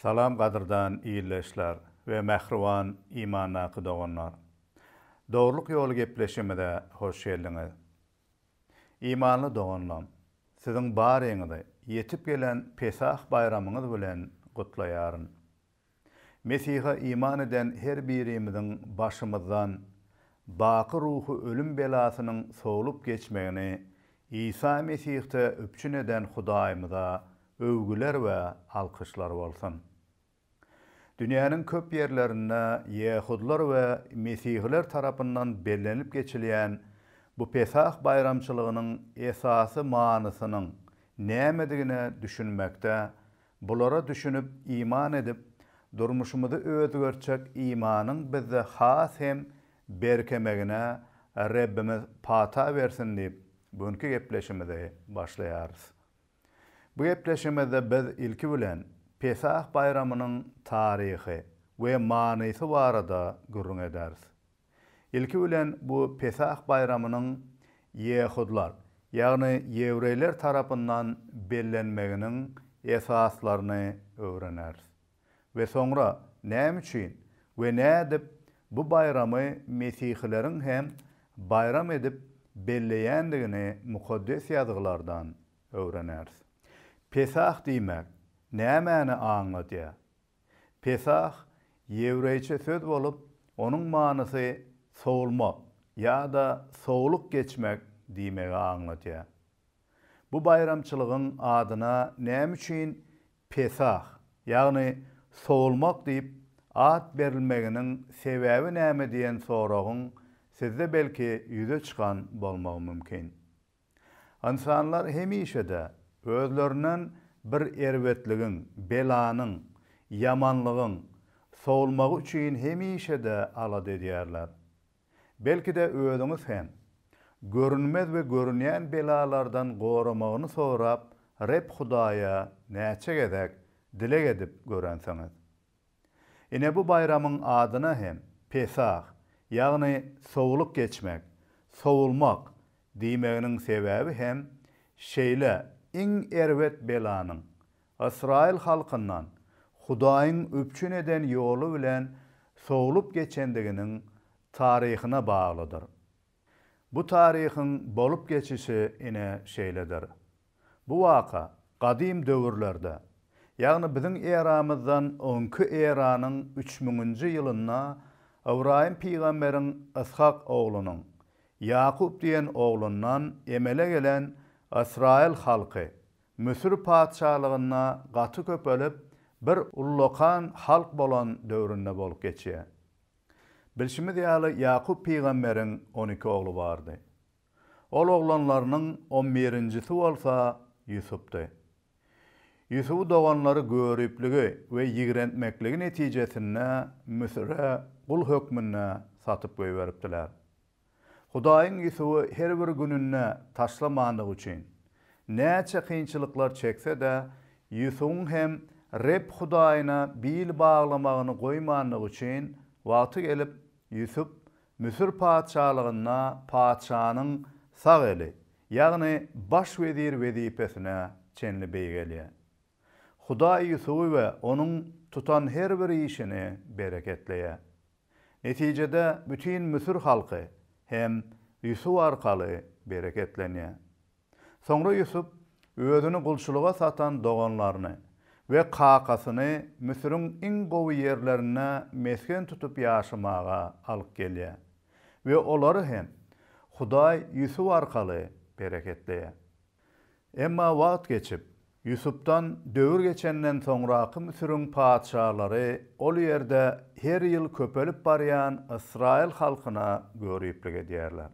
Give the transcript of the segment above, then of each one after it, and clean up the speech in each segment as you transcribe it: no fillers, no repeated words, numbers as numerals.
Salam gadyrdan ildeşler we mähriban imandaky doganlar. Dogrulyk ýoly gepleşigimize hoş geldiňiz. Imanly doganlam, siziň baryňyzy ýetip gelen Pesah baýramyňyz bilen gutlaýaryn. Mesihe iman eden her birimiziň başymyzdan baky ruhy ölüm belasynyň sowlup geçmegini Isa Mesihde üpjün eden Hudaýymyza öwgüler we alkyşlar bolsun. Dünýäniň köp ýerlerinde ýehudlar we mesihiler tarapyndan bellenilip geçilýän bu Pesah baýramçylygynyň esasy manysynyň nämedigine düşünmekde Bulara düşünip, iman edip, durmuşymyzy özgertjek imanyň bizde has hem berkemegine Rebbimiz pata bersin diýip, bu günki gepleşimizi başlaýarys. Bu gepleşigimizde biz ilki bilen Pesah baýramynyň taryhy we manysy barada gürrüň ederis. Ilki bilen bu Pesah baýramynyň ýehudlar, ýagny ýewreýler tarapyndan bellenmeginiň esaslaryny öwreneris. We soňra näme üçin we nädip bu baýramy mesihileriň hem baýram edip belleýändigini Mukaddes Ýazgylardan öwreneris. Pesah diýmek nämäni aňladýar? Pesah ýewreýçe söz bolup, onuň manysy sowulmak ýa-da sowlup geçmek diýmegi aňladýar. Bu baýramçylygyň adyna näme üçin Pesah, ýagny sowulmak diýip at berilmeginiň sebäbi näme diýen soragyň sizde belki ýüze çykan bolmagy mümkin. Ynsanlar hemişe-de özlerinden bir erbetligiň, belanyň, ýamanlygyň sowulmagy üçin hemişe-de alada edýärler. Belki-de özüňiz hem, görünmez we görünýän belalardan goramagyny sorap Reb Hudaýa näçe gezek dileg edip görensiňiz. Ine bu baýramyň adyna hem Pesah, ýagny sowulyp geçmek, sowulmak diýmeginiň sebäbi hem şeýle iň erbet belanyň ysraýyl halkyndan Hudaýyň üpjün eden ýoly bilen sowlup geçendiginiň taryhyna baglydyr. Bu taryhyň bolup geçişi ine şeýledir. Bu waka gadym döwürlerde, ýagny biziň eramyzdan öňki eranyň üç müňünji ýylynda Ybraýym pygamberiň Yshak oglunyň Ýakup diýen oglundan emele gelen ysraýyl halky Müsür patyşalygynda gaty köpelip, bir ullakan halk bolan döwründe bolup geçýär. Bilşimiz ýaly, Ýakup pygamberiň on iki ogly bardy. Ol oglanlarynyň on birinjisi bolsa Ýusupdy. Ýusuby doganlary görüpligi we ýigrentmekligi netijesinde Müsüre gul hökmünde satyp goýberipdiler. Hudaýyň Ýusuby her bir gününde taşlamandygy üçin, näçe kynçylyklar çekse-de, Ýusubyň hem Reb Hudaýyna bil baglamagyny goýmandygy üçin, wagty gelip, Ýusup Müsür patyşalygynda patyşanyň sag eli, ýagny baş wezir wezipesine çenli beýgelýär. Hudaý Ýusuby we onuň tutan her bir işini bereketleýär. Netijede, bütin müsür halky hem Ýusup arkaly bereketlenýär. Soňra Ýusup özüni gulçulyga satan doganlaryny we kakasyny Müsüriň iň gowy ýerlerinde mesgen tutup ýaşamaga alyp gelýär we olary hem Hudaý Ýusup arkaly bereketleýär. Emma wagt geçip, Ýusupdan döwür geçenden soňraky Müsüriň patyşalary ol ýerde her ýyl köpelip barýan ysraýyl halkyna göriplik edýärler.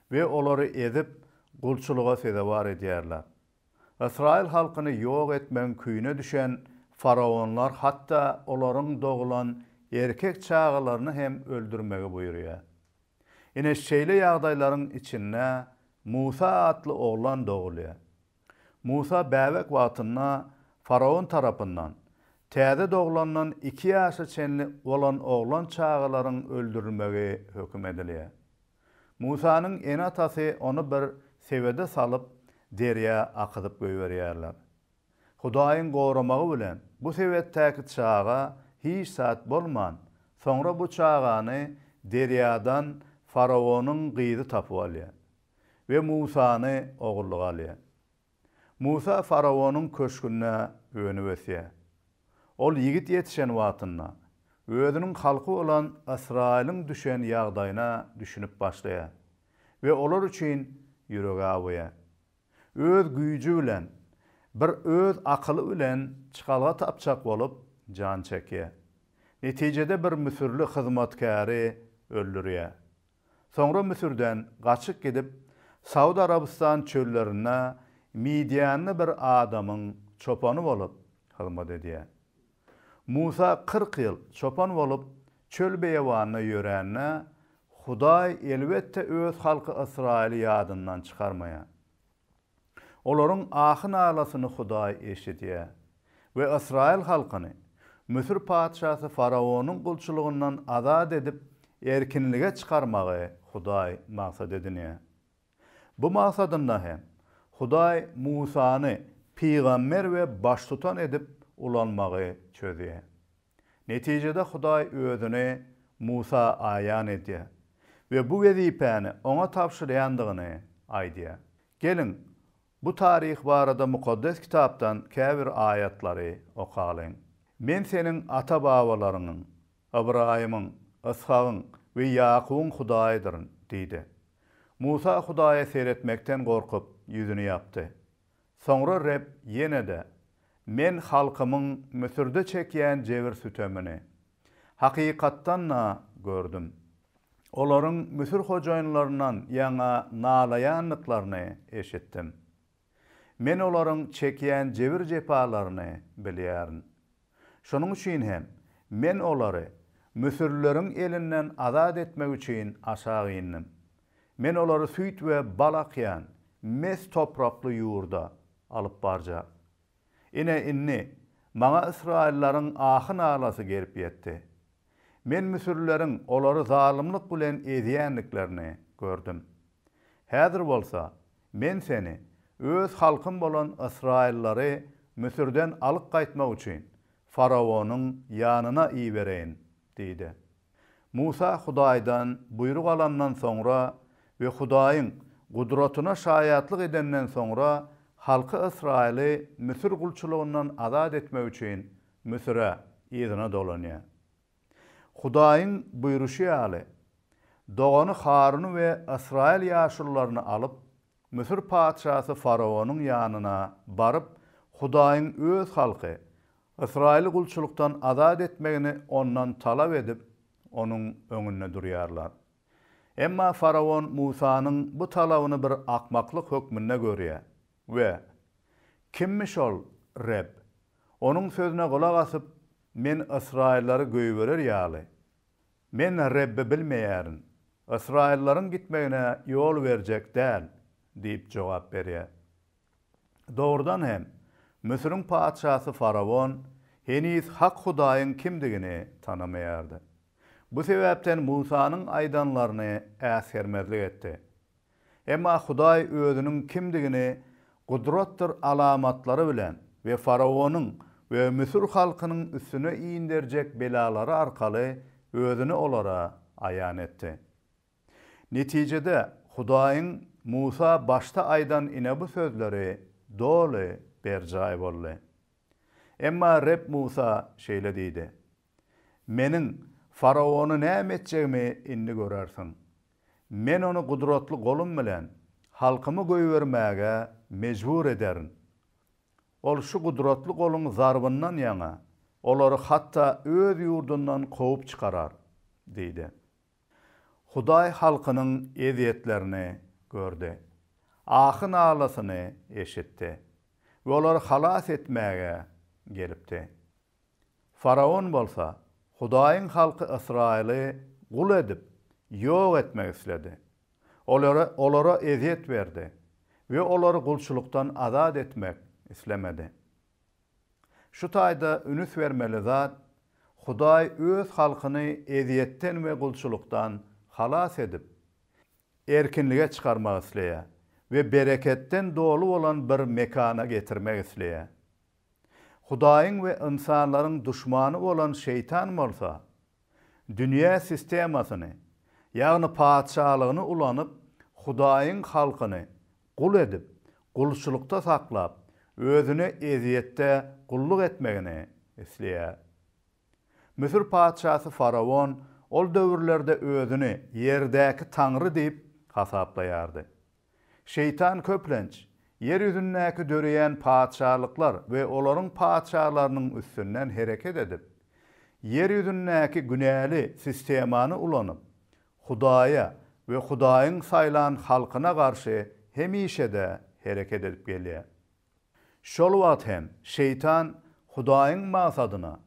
We olary ezip, gulçulyga sezewar edýärler. Ysraýyl halkyny ýok etmegiň küýüne düşen faraonlar hatda olaryň doglan erkek çagalaryny hem öldürmegi buýurýar. Ine, şeýle ýagdaýlaryň içinde Musa atly oglan dogulýar. Musa bäbek wagtynda faraon tarapyndan täze doglandan iki ýaşa çenli bolan oglan çagalaryň öldürilmegi höküm edilýär. Musanyň ene-atasy ony bir sebede salyp, derýa akydyp goýberýärler. Hudaýyň goramagy bilen bu sebetdäki çaga hiç zat bolman, soňra bu çagany derýadan faraonyň gyzy tapyp alýar we Musany ogullyga alýar. Musa faraonyň köşgünde önüp-ösýär. Ol ýigit ýetişen wagtynda, özüniň halky bolan Ysraýylyň düşen ýagdaýyna düşünip başlaýar we olar üçin ýüregi awaýar. Öz güýji bilen, bir öz akyly bilen çykalga tapjak bolup jan çekýär. Netijede bir müsürli hyzmatkäri öldürýär. Soňra Müsürden gaçyp gidip, Saud Arabystan çöllerinde midýanly bir adamyň çopany bolup hyzmat edýär. Musa 40 ýyl çopan bolup çöl-beýewanda ýörände, Hudaý elbetde öz halky Ysraýyly ýadyndan çykarmaýar. Olaryň ahy-nalasyny Hudaý eşidýär we ysraýyl halkyny Müsür patyşasy faraonyň gulçulygyndan azat edip, erkinlige çykarmagy Hudaý maksat edinýär. Bu maksadynda hem Hudaý Musany pygamber we baştutan edip ulanmagy çözýär. Netijede Hudaý özüni Musa aýan edýär we bu wezipäni oňa tabşyrýandygyny aýdýar. Geliň, bu taryh barada Mukaddes Kitapdan käbir aýatlary okalyň. Men seniň ata-babalaryňyň, Ybraýymyň, Yshagyň we Ýakubyň Hudaýydyryn diýdi. Musa Hudaýa seretmekden gorkup, ýüzüni ýapdy. Soňra Reb ýene-de, Men halkymyň Müsürde çekýän jebir-sütemini, hakykatdan-da, gördüm. Olaryň müsür hojaýynlaryndan ýaňa nalaýandyklaryny eşitdim. Men olaryň çekýän jebir-jepalaryny bilýärin. Şonuň üçin hem Men olary müsürlileriň elinden azat etmek üçin aşak indim. Men olary süýt we bal akýan mes toprakly ýurda alyp barjak. Ine, indi Maňa ysraýyllaryň ahy-nalasy gelip ýetdi. Men müsürlileriň olary zalymlyk bilen ezýändiklerini gördüm. Häzir bolsa, Men seni Öz halkym bolan ysraýyllary Müsürden alyp gaýtmak üçin faraonyň ýanyna ibereýin diýdi. Musa Hudaýdan buýruk alandan soňra we Hudaýyň gudratyna şaýatlyk edenden soňra halky Ysraýyly Müsür gulçulygyndan azat etmek üçin Müsüre yzyna dolanýar. Hudaýyň buýruşy ýaly, dogany Haruny we ysraýyl ýaşulularyny alyp, Müsür patyşasy faraonyň ýanyna baryp, Hudaýyň öz halky Ysraýyly gulçulykdan azat etmegini ondan talap edip, onuň öňünde durýarlar. Emma faraon Musanyň bu talabyny bir akmaklyk hökmünde görýär we, Kimmiş ol Reb? Onuň sözüne gulak asyp, men ysraýyllary goýberer ýaly, men Rebbi bilmeýärin, ysraýyllaryň gitmegine ýol berjek däl diýip jogap berýär. Dogrudan hem, Müsüriň patyşasy faraon heniz hak Hudaýyň kimdigini tanamaýardy. Bu sebäpden Musanyň aýdanlaryny äsgermezlik etdi. Emma Hudaý Özüniň kimdigini gudratdyr alamatlary bilen we faraonyň we müsür halkynyň üstüne inderjek belalary arkaly Özüni olara aýan etdi. Netijede, Hudaýyň Musa başda aýdan ine bu sözleri doly berjaý boldy. Emma Reb Musa şeýle diýdi, Meniň faraony näme etjegimi indi görersiň. Men ony gudratly golum bilen halkymy goýbermäge mejbur ederin. Ol şu gudratly goluň zarbyndan ýaňa olary hatda öz ýurdundan kowup çykarar diýdi. Hudaý halkynyň ezýetlerini gördi, ahy-nalasyny eşitdi we olary halas etmäge gelipdi. Faraon bolsa Hudaýyň halky Ysraýyly gul edip, ýok etmek isledi. Olara olara ezýet berdi we olary gulçulykdan azat etmek islemedi. Şu taýda ünüs bermeli zat, Hudaý öz halkyny ezýetden we gulçulykdan halas edip, erkinlige çykarmak isleýär we bereketden doly bolan bir mekana getirmek isleýär. Hudaýyň we ynsanlaryň duşmany bolan Şeýtan bolsa, dünýä sistemasyny, ýagny patyşalygyny ulanyp, Hudaýyň halkyny gul edip, gulçulykda saklap, özüne ezýetde gulluk etmegini isleýär. Müsür patyşasy faraon ol döwürlerde özüni ýerdäki taňry diýip hasaplaýardy. Şeýtan köplenç, ýer ýüzündäki döreýän patyşalyklar we olaryň patyşalarynyň üstünden hereket edip, ýer ýüzündäki günäli sistemany ulanyp, Hudaýa we Hudaýyň saýlan halkyna garşy hemişe-de hereket edip gelýär. Şol wagt hem Şeýtan Hudaýyň maksadyna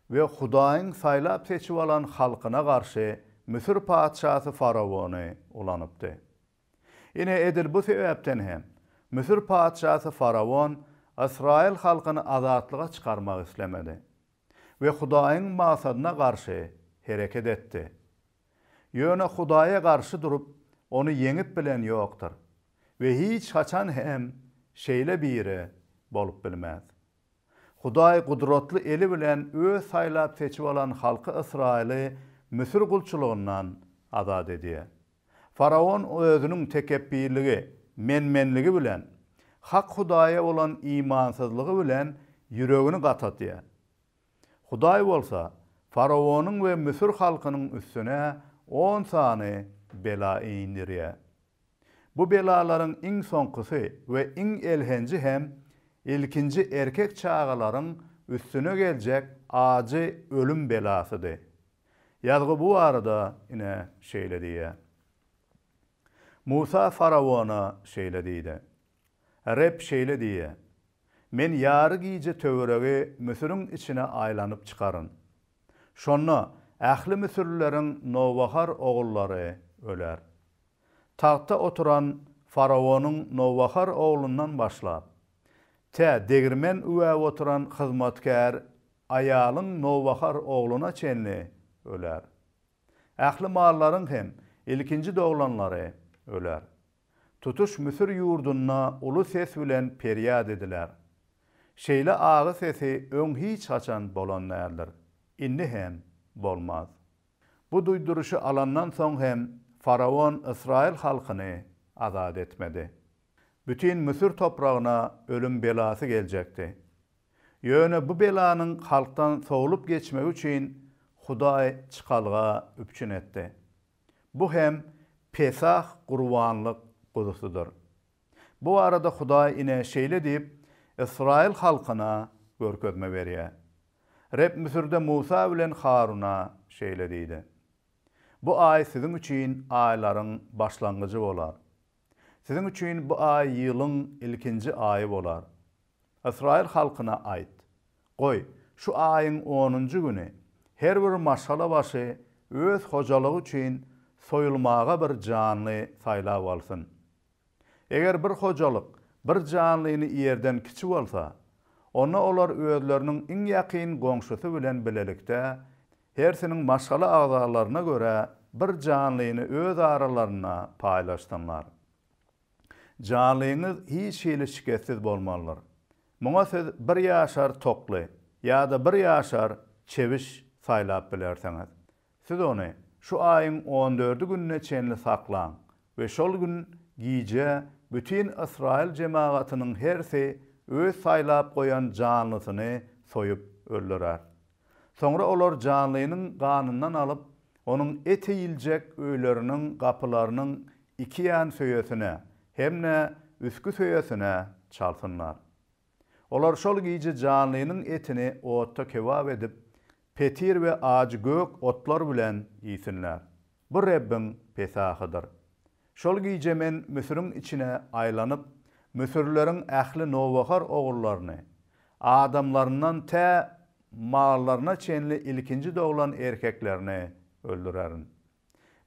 we Hudaýyň saýlap-seçip alan halkyna garşy Müsür patyşasy faraony ulanypdy. Ine, edil bu sebäpden hem, Müsür patyşasy faraon ysraýyl halkyny azatlyga çykarmak islemedi we Hudaýyň maksadyna garşy hereket etdi. Ýöne Hudaýa garşy durup, ony ýeňip bilen ýokdur we hiç haçan hem şeýle biri bolup bilmez. Hudaý gudratly eli bilen Öz saýlap-seçip alan halky Ysraýyly Müsür gulçulygyndan azat edýär. Faraon özüniň tekepbirligi, men-menligi bilen, hak Hudaýa bolan imansyzlygy bilen ýüregini gatatýar. Hudaý bolsa faraonyň we müsür halkynyň üstüne on sany bela indirýär. Bu belalaryň iň soňkusy we iň elhenji hem ilkinji erkek çagalaryň üstüne geljek ajy ölüm belasydy. Ýazgy bu barada ine şeýle diýýär. Musa faraona şeýle diýdi, Reb şeýle diýýär, Men ýary gije töweregi Müsüriň içine aýlanyp çykaryn. Şonda ähli müsürlileriň nowbahar ogullary öler. Tagtda oturan faraonyň nowbahar oglundan başlap, tä degirmen üwäp oturan hyzmatkär aýalyň nowbahar ogluna çenli öler. Ähli mallaryň hem ilkinji doglanlary öler. Tutuş Müsür ýurdunda uly ses bilen perýat ediler. Şeýle agy sesi öň hiç haçan bolan däldir, indi hem bolmaz. Bu duýduryşy alandan soň hem faraon ysraýyl halkyny azat etmedi. Bütin Müsür topragyna ölüm belasy geljekdi. Ýöne bu belanyň halkdan sowlup geçmegi üçin Hudaý çykalga üpjün etdi. Bu hem Pesah gurbanlyk guzusydyr. Bu barada Hudaý ine şeýle diýip, ysraýyl halkyna görkezme berýär. Reb Müsürde Musa bilen Haruna şeýle diýdi, Bu aý siziň üçin aýlaryň başlangyjy bolar. Siziň üçin bu aý ýylyň ilkinji aýy bolar. Ysraýyl halkyna aýt, goý, şu aýyň onunjy güni her bir maşgalabaşy öz hojalygy üçin soýulmaga bir janly saýlap alsyn. Eger bir hojalyk bir janlyny iýerden kiçi bolsa, onda olar özleriniň iň ýakyn goňşusy bilen bilelikde, hersiniň maşgala agzalaryna görä bir janlyny öz aralarynda paýlaşsynlar. Janlyňyz hiç hili şikessiz bolmalydyr. Muňa siz bir ýaşar tokly ýa-da bir ýaşar çebiş saýlap bilersiňiz. Siz ony şu aýyň on dördi gününe çenli saklaň we şol gün gije bütin ysraýyl jemagatynyň hersi öz saýlap goýan janlysyny soýup öldürer. Soňra olar janlynyň ganyndan alyp, onuň et iýiljek öýleriniň gapylarynyň iki ýan söýesine hem-de üstki söýesine çalsynlar. Olar şol gije janlynyň etini otda kebap edip, petir we ajy gök otlar bilen iýsinler. Bu Rebbiň Pesahydyr. Şol gije Men Müsüriň içine aýlanyp, müsürlileriň ähli nowbahar ogullaryny, adamlaryndan tä mallaryna çenli ilkinji doglan erkeklerini öldürerin.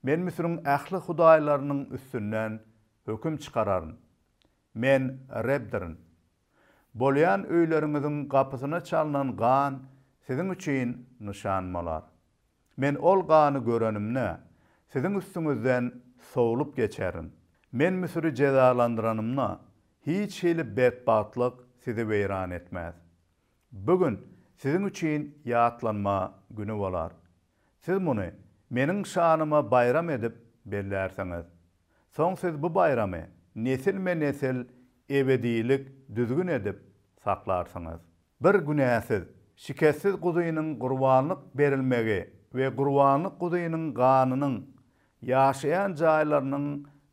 Men Müsüriň ähli hudaýlarynyň üstünden höküm çykararyn. Men Rebdirin. Bolýan öýleriňiziň gapysyna çalnan gan siziň üçin nyşan bolar. Men ol gany görenimde, siziň üstüňizden sowlup geçerin. Men Müsüri jezalandyranymda, hiç hili betbagtlyk sizi weýran etmez. Bu gün siziň üçin ýatlanma güni bolar. Siz muny Meniň şanyma baýram edip bellärsiňiz. Soň siz bu baýramy nesilme-nesil ebedilik düzgün edip saklarsyňyz. Bir günäsiz, şikessiz guzynyň gurbanlyk berilmegi we gurbanlyk guzynyň ganynyň ýaşaýan jaýlarynyň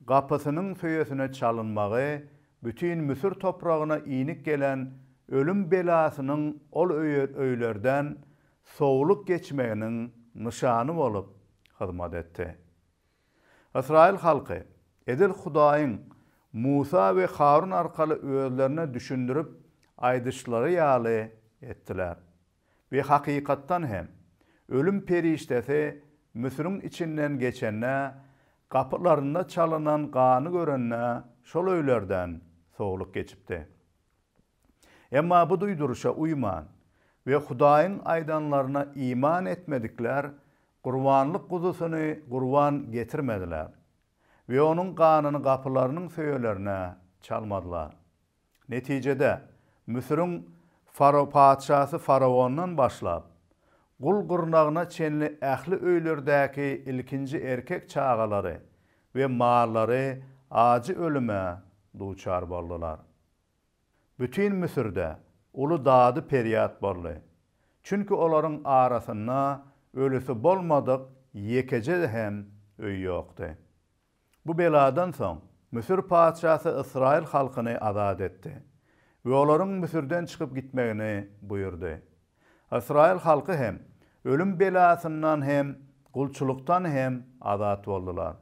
gapysynyň söýesine çalynmagy bütin Müsür topragyna inip gelen ölüm belasynyň ol öýlerden sowlup geçmeginiň nyşany bolup hyzmat etdi. Ysraýyl halky edil Hudaýyň Musa we Harun arkaly özlerine düşündirip aýdyşlary ýaly etdiler. We hakykatdan hem, ölüm perişdesi Müsüriň içinden geçende, gapylarynda çalynan gany görende şol öýlerden sowlup geçipdi. Emma bu duýduryşa uýman we Hudaýyň aýdanlaryna iman etmedikler gurbanlyk guzusyny gurban getirmediler we onuň ganyny gapylarynyň söýelerine çalmadylar. Netijede, Müsüriň faro patyşasy faraondan başlap, gul gurnagyna çenli ähli öýlerdäki ilkinji erkek çagalary we mallary ajy ölüme duçar boldular. Bütin Müsürde uly dady-perýat boldy. Çünki olaryň arasynda ölüsi bolmadyk ýekeje hem öý ýokdy. Bu beladan soň, Müsür patyşasy ysraýyl halkyny azat etdi we olaryň Müsürden çykyp gitmegini buýurdy. Ysraýyl halky hem ölüm belasyndan hem, gulçulykdan hem azat boldular.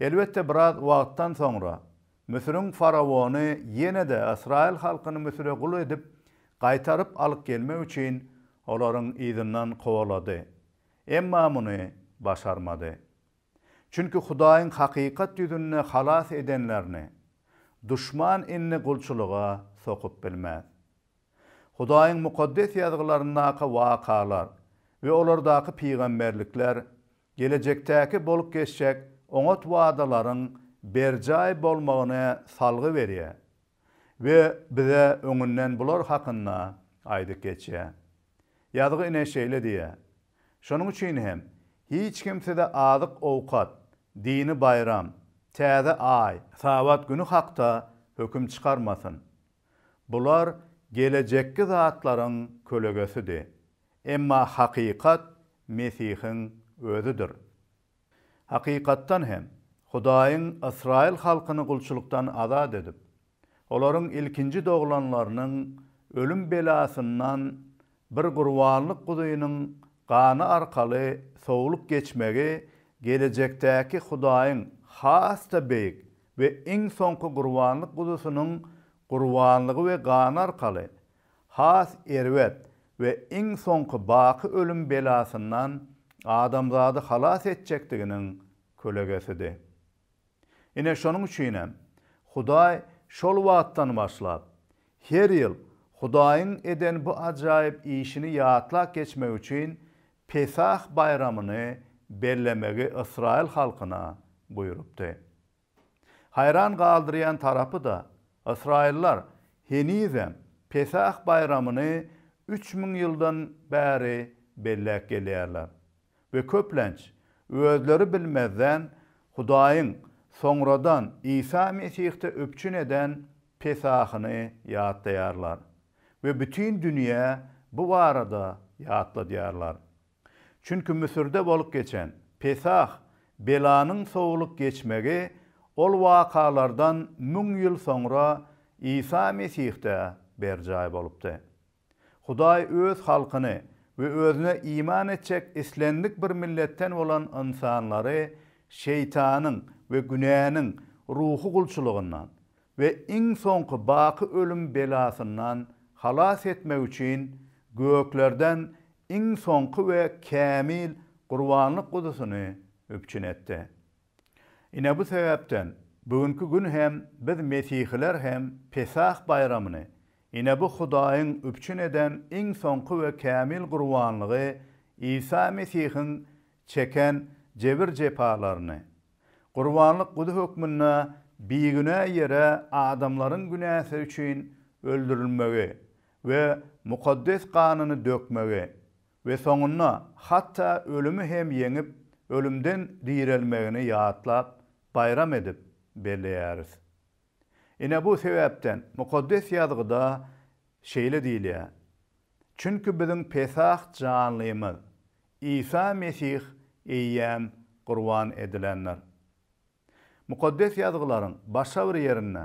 Elbetde, biraz wagtdan soňra Müsüriň faraony ýene-de ysraýyl halkyny Müsüre gul edip gaýtaryp alyp gelmek üçin olaryň yzyndan kowalady. Emma muny başarmady. Çünki Hudaýyň hakykat ýüzünde halas edenlerini duşman indi gulçulyga sokup bilmez. Hudaýyň Mukaddes Ýazgylaryndaky wakalar we olardaky pygamberlikler gelejekdäki bolup geçjek oňat wadalaryň berjaý bolmagyny salgy berýär we bize öňünden bular hakynda aýdyp geçýär. Ýazgy ine şeýle diýýär, Şonuň üçin hem hiç kim size azyk-owkat, dini baýram, täze aý, Sabat güni hakda höküm çykarmasyn. Bular gelejekki zatlaryň kölegesidi. Emma hakykat Mesihiň Özüdir. Hakykatdan hem, Hudaýyň ysraýyl halkyny gulçulykdan azat edip, olaryň ilkinji doglanlarynyň ölüm belasyndan bir gurbanlyk guzynyň gany arkaly sowlup geçmegi gelejekdäki Hudaýyň has-da beýik we iň soňky gurbanlyk guzusynyň gurbanlygy we gany arkaly has erbet we iň soňky baky ölüm belasyndan adamzady halas etjekdiginiň kölegesidi. Ine şonuň üçinem, Hudaý şol wagtdan başlap, her ýyl Hudaýyň eden bu ajaýyp işini ýatlap geçmek üçin Pesah baýramyny bellemegi ysraýyl halkyna buýrupdy. Haýran galdyrýan tarapy-da, ysraýyllar henizem Pesah baýramyny 3000 ýyldan bäri belläp gelýärler we köplenç özleri bilmezden Hudaýyň soňradan Isa Mesihde üpjün eden Pesahyny ýatlaýarlar we bütin dünýä bu barada ýatladýarlar. Çünki Müsürde bolup geçen Pesah belanyň sowulyp geçmegi ol wakalardan müň ýyl soňra Isa Mesihde berjaý bolupdy. Hudaý Öz halkyny we Özüne iman etjek islendik bir milletden bolan ynsanlary şeýtanyň we günäniň ruhy gulçulygyndan we iň soňky baky ölüm belasyndan halas etmek üçin göklerden iň soňky we kämil gurbanlyk guzusyny üpjün etdi. Ine bu sebäpden bu günki gün hem biz mesihiler hem Pesah baýramyny, ine bu Hudaýyň üpjün eden iň soňky we kämil gurbanlygy Isa Mesihiň çeken jebir-jepalaryny, Gurbanlyk guzy hökmünde bigünä ýere adamlaryň günäsi üçin öldürilmegi. we mukaddes ganyny dökmegi we soňunda hatda ölümi hem ýeňip, ölümden direlmegini ýatlap, baýram edip belleýäris. Ine bu sebäpden Mukaddes Ýazgyda şeýle diýilýär, Çünki biziň Pesah janlymyz, Isa Mesih eýýäm gurban edilendir. Mukaddes Ýazgylaryň başga bir ýerinde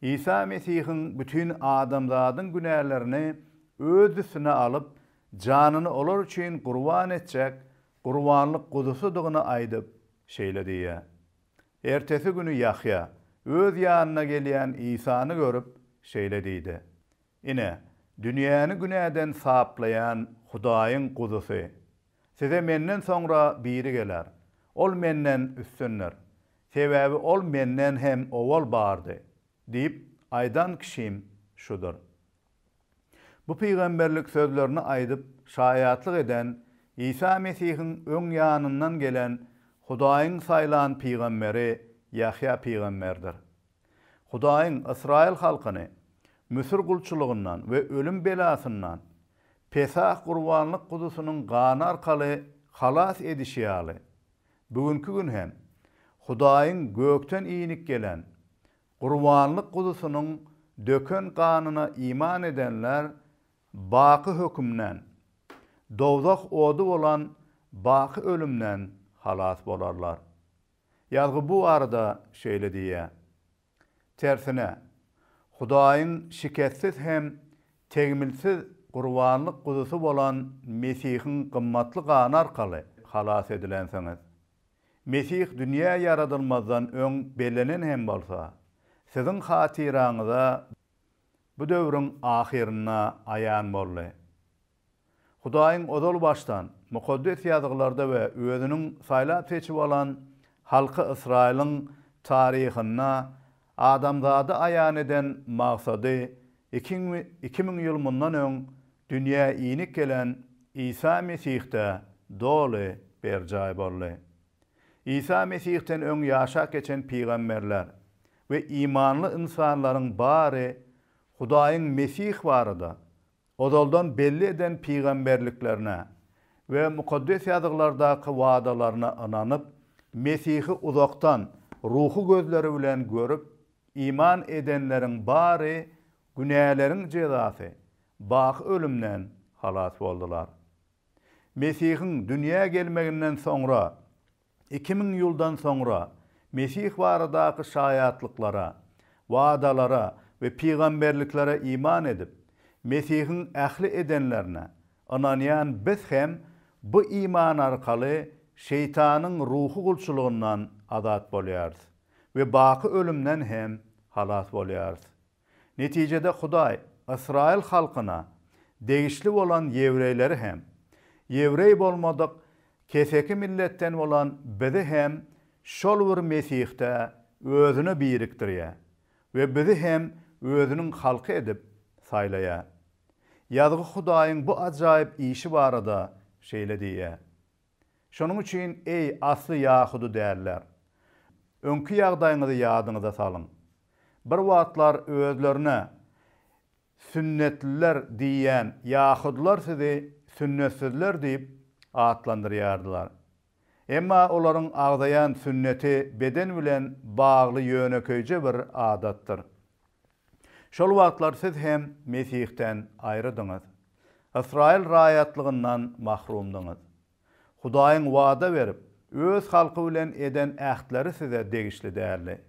Isa Mesihiň bütin adamzadyň günälerini Öz üstüne alyp, janyny olar üçin gurban etjek gurbanlyk guzusydygyny aýdyp, şeýle diýýär, Ertesi güni Ýahýa öz ýanyna gelýän Isany görüp, şeýle diýdi, Ine, dünýäni günäden saplaýan Hudaýyň Guzusy! Size menden soňra biri geler. Ol menden üstündir. Sebäbi ol menden hem owal bardy diýip aýdan kişim şudur. Bu pygamberlik sözlerini aýdyp şaýatlyk eden Isa Mesihiň öň ýanyndan gelen Hudaýyň saýlan pygamberi Ýahýa pygamberdir. Hudaýyň ysraýyl halkyny Müsür gulçulygyndan we ölüm belasyndan Pesah gurbanlyk guzusynyň gany arkaly halas edişi ýaly, bu günki gün hem Hudaýyň gökden inip gelen gurbanlyk guzusynyň döken ganyna iman edenler baky hökümden, dowzah ody bolan baky ölümden halas bolarlar. Ýazgy bu barada şeýle diýýär, Tersine, Hudaýyň şikessiz hem tegmilsiz gurbanlyk guzusy bolan Mesihiň gymmatly gany arkaly halas edilensiňiz. Mesih dünýä ýaradylmazdan öň bellenen hem bolsa, siziň hatyraňyza bu döwrüň ahyrynda aýan boldy. Hudaýyň ozal başdan Mukaddes Ýazgylarda we Özüniň saýlap-seçip alan halky Ysraýylyň taryhynda adamzada aýan eden maksady 2000 ýyl mundan öň dünýä inip gelen Isa Mesihde doly berjaý boldy. Isa Mesihden öň ýaşap geçen pygamberler we imanly ynsanlaryň bary Hudaýyň Mesih barada ozaldan belli eden pygamberliklerine we Mukaddes Ýazgylardaky wadalaryna ynanyp, Mesihi uzakdan ruhy gözleri bilen görüp, iman edenleriň bary günäleriň jezasy, baky ölümden halas boldular. Mesihiň dünýä gelmeginden soňra, 2000 ýyldan soňra Mesih baradaky şaýatlyklara, wadalara we pygamberliklere iman edip, Mesihiň ähli edenlerine ynanýan biz hem bu iman arkaly şeýtanyň ruhy gulçulygyndan azat bolýarys we baky ölümden hem halas bolýarys. Netijede Hudaý ysraýyl halkyna degişli bolan ýewreýleri hem, ýewreý bolmadyk keseki milletden bolan bizi hem şol bir Mesihde Özüne birikdirýär we bizi hem Özüniň halky edip saýlaýar. Ýazgy Hudaýyň bu ajaýyp işi barada şeýle diýýär, Şonuň üçin, eý, asly ýahudy däller, öňki ýagdaýyňyzy ýadyňyza salyň. Bir wagtlar özlerine sünnetliler diýýän ýahudylar sizi sünnetsizler diýip atlandyrýardylar. Emma olaryň agzaýan sünneti beden bilen bagly ýönekeýje bir adatdyr. Şol wagtlar siz hem Mesihden aýrydyňyz. Ysraýyl raýatlygyndan mahrumdyňyz. Hudaýyň wada berip, Öz halky bilen eden ähtleri size degişli däldi.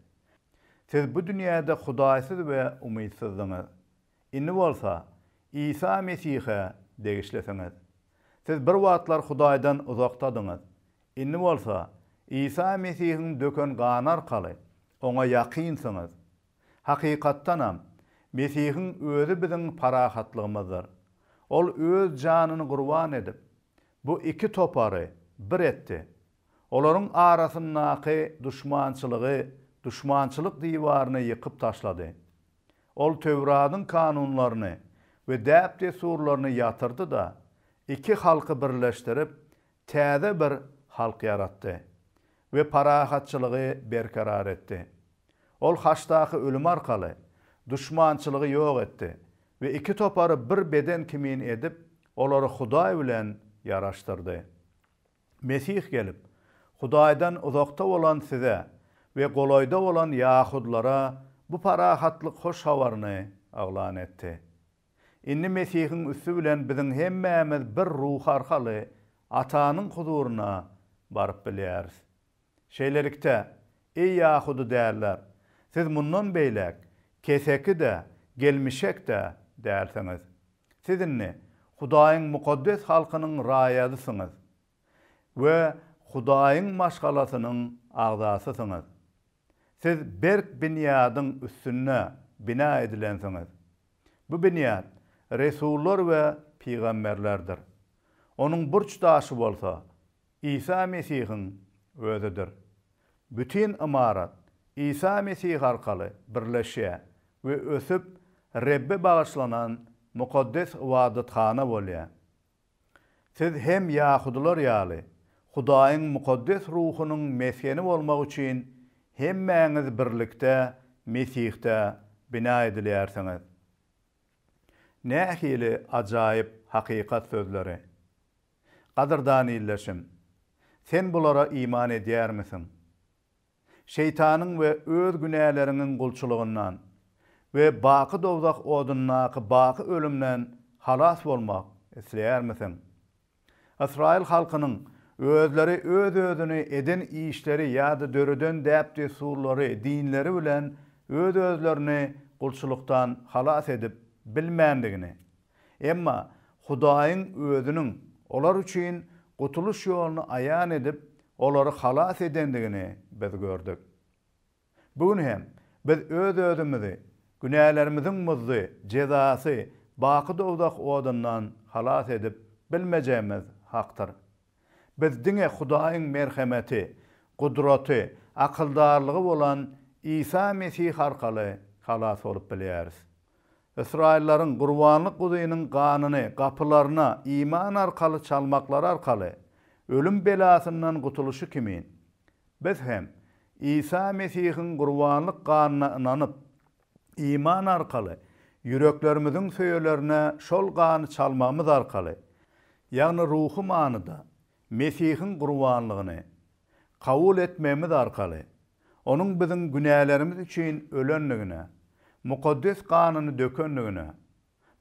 Siz bu dünýäde Hudaýsyz we umytsyzdyňyz. Indi bolsa, Isa Mesihe degişlisiňiz. Siz bir wagtlar Hudaýdan uzakdadyňyz. Indi bolsa, Isa Mesihiň döken gany arkaly Oňa ýakynsyňyz. Hakykatdanam, Mesihiň Özi biziň parahatlygymyzdyr. Ol Öz janyny gurban edip, bu iki topary bir etdi. Olaryň arasyndaky duşmançylygy, duşmançylyk diwaryny ýykyp taşlady. Ol Töwradyň kanunlaryny we däp-dessurlaryny ýatyrdy-da, iki halky birleşdirip, täze bir halk ýaratdy we parahatçylygy berkarar etdi. Ol haçdaky ölümi arkaly duşmançylygy ýok etdi. we iki topary bir beden kimin edip, olary Hudaý bilen ýaraşdyrdy. Mesih gelip, Hudaýdan uzakda bolan size we golaýda bolan ýahudylara bu parahatlyk hoş habaryny yglan etdi. Indi Mesihiň üsti bilen biziň hemmämiz bir Ruh arkaly Atanyň huzuryna baryp bilýäris. Şeýlelikde, eý ýahudy däller, siz mundan beýläk keseki-de, gelmişek-de dälsiňiz. Siz indi Hudaýyň mukaddes halkynyň raýadysyňyz we Hudaýyň maşgalasynyň agzasysyňyz. Siz berk binýadyň üstünde bina edilensiňiz. Bu binýat resullar we pygamberlerdir. Onuň burç daşy bolsa, Isa Mesihiň Özüdir. Bütin ymarat Isa Mesih arkaly birleşýär we ösüp, Rebbe bagyşlanan mukaddes ybadathana bolýar. Siz hem ýahudylar ýaly, Hudaýyň mukaddes ruhunyň mesgeni bolmak üçin hemmäňiz birlikde Mesihde bina edilýärsiňiz. Nähili ajaýyp hakykat sözleri! Gadyrdan ildeşim, sen bulara iman edýärmisiň? Şeýtanyň we öz günäleriňiň gulçulygyndan we baky dowzah odundaky baky ölümden halas bolmak isleýärmisiň? Ysraýyl halkynyň özleri öz-özüni eden işleri ýa-da döreden däp-dessurlary, dinleri bilen öz-özlerini gulçulykdan halas edip bilmändigini, emma Hudaýyň Özüniň olar üçin gutulyş ýoluny aýan edip, olary halas edendigini biz gördük. Bu gün hem biz öz-özümizi günälerimiziň muzdy, jezasy, baky dowzah odundan halas edip bilmejegimiz hakdyr. Biz diňe Hudaýyň merhemeti, gudraty, akyldarlygy bolan Isa Mesih arkaly halas bolup bilýäris. Ysraýyllaryň gurbanlyk guzynyň ganyny gapylaryna iman arkaly çalmaklary arkaly ölüm belasyndan gutulyşy kimin, biz hem Isa Mesihiň gurbanlyk ganyna ynanyp, iman arkaly ýüreklerimiziň söýelerine şol gany çalmagymyz arkaly, ýagny ruhy manyda Mesihiň gurbanlygyny kabul etmegimiz arkaly, Onuň biziň günälerimiz üçin ölendigine, mukaddes ganyny dökendigine,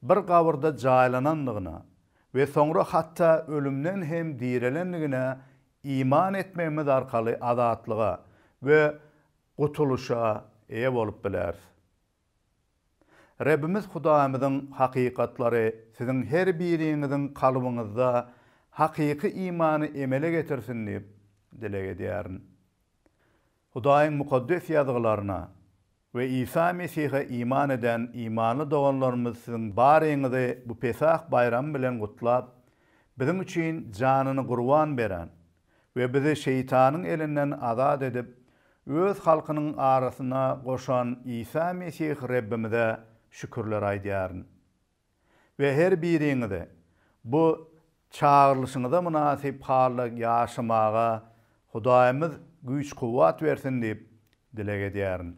bir gabyrda jaýlanandygyna we soňra hatda ölümden hem direlendigine iman etmegimiz arkaly azatlyga we gutulyşa eýe bolup bileris. Rebbimiz Hudaýymyzyň hakykatlary siziň her biriňiziň kalbyňyzda hakyky imany emele getirsin diýip dileg edýärin. Hudaýyň Mukaddes Ýazgylaryna we Isa Mesihe iman eden imanly doganlarymyz siziň baryňyzy bu Pesah baýramy bilen gutlap, biziň üçin janyny gurban beren we bizi şeýtanyň elinden azat edip, Öz halkynyň arasyna goşan Isa Mesih Rebbimize şükürler aýdýaryn. We her biriňizi bu çagyrylyşyňyza mynasyp halda ýaşamaga Hudaýymyz güýç-kuwwat bersin diýip dileg edýärin.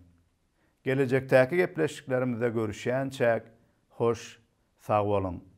Gelejekdäki gepleşiklerimizde görüşýänçäk, hoş sag boluň!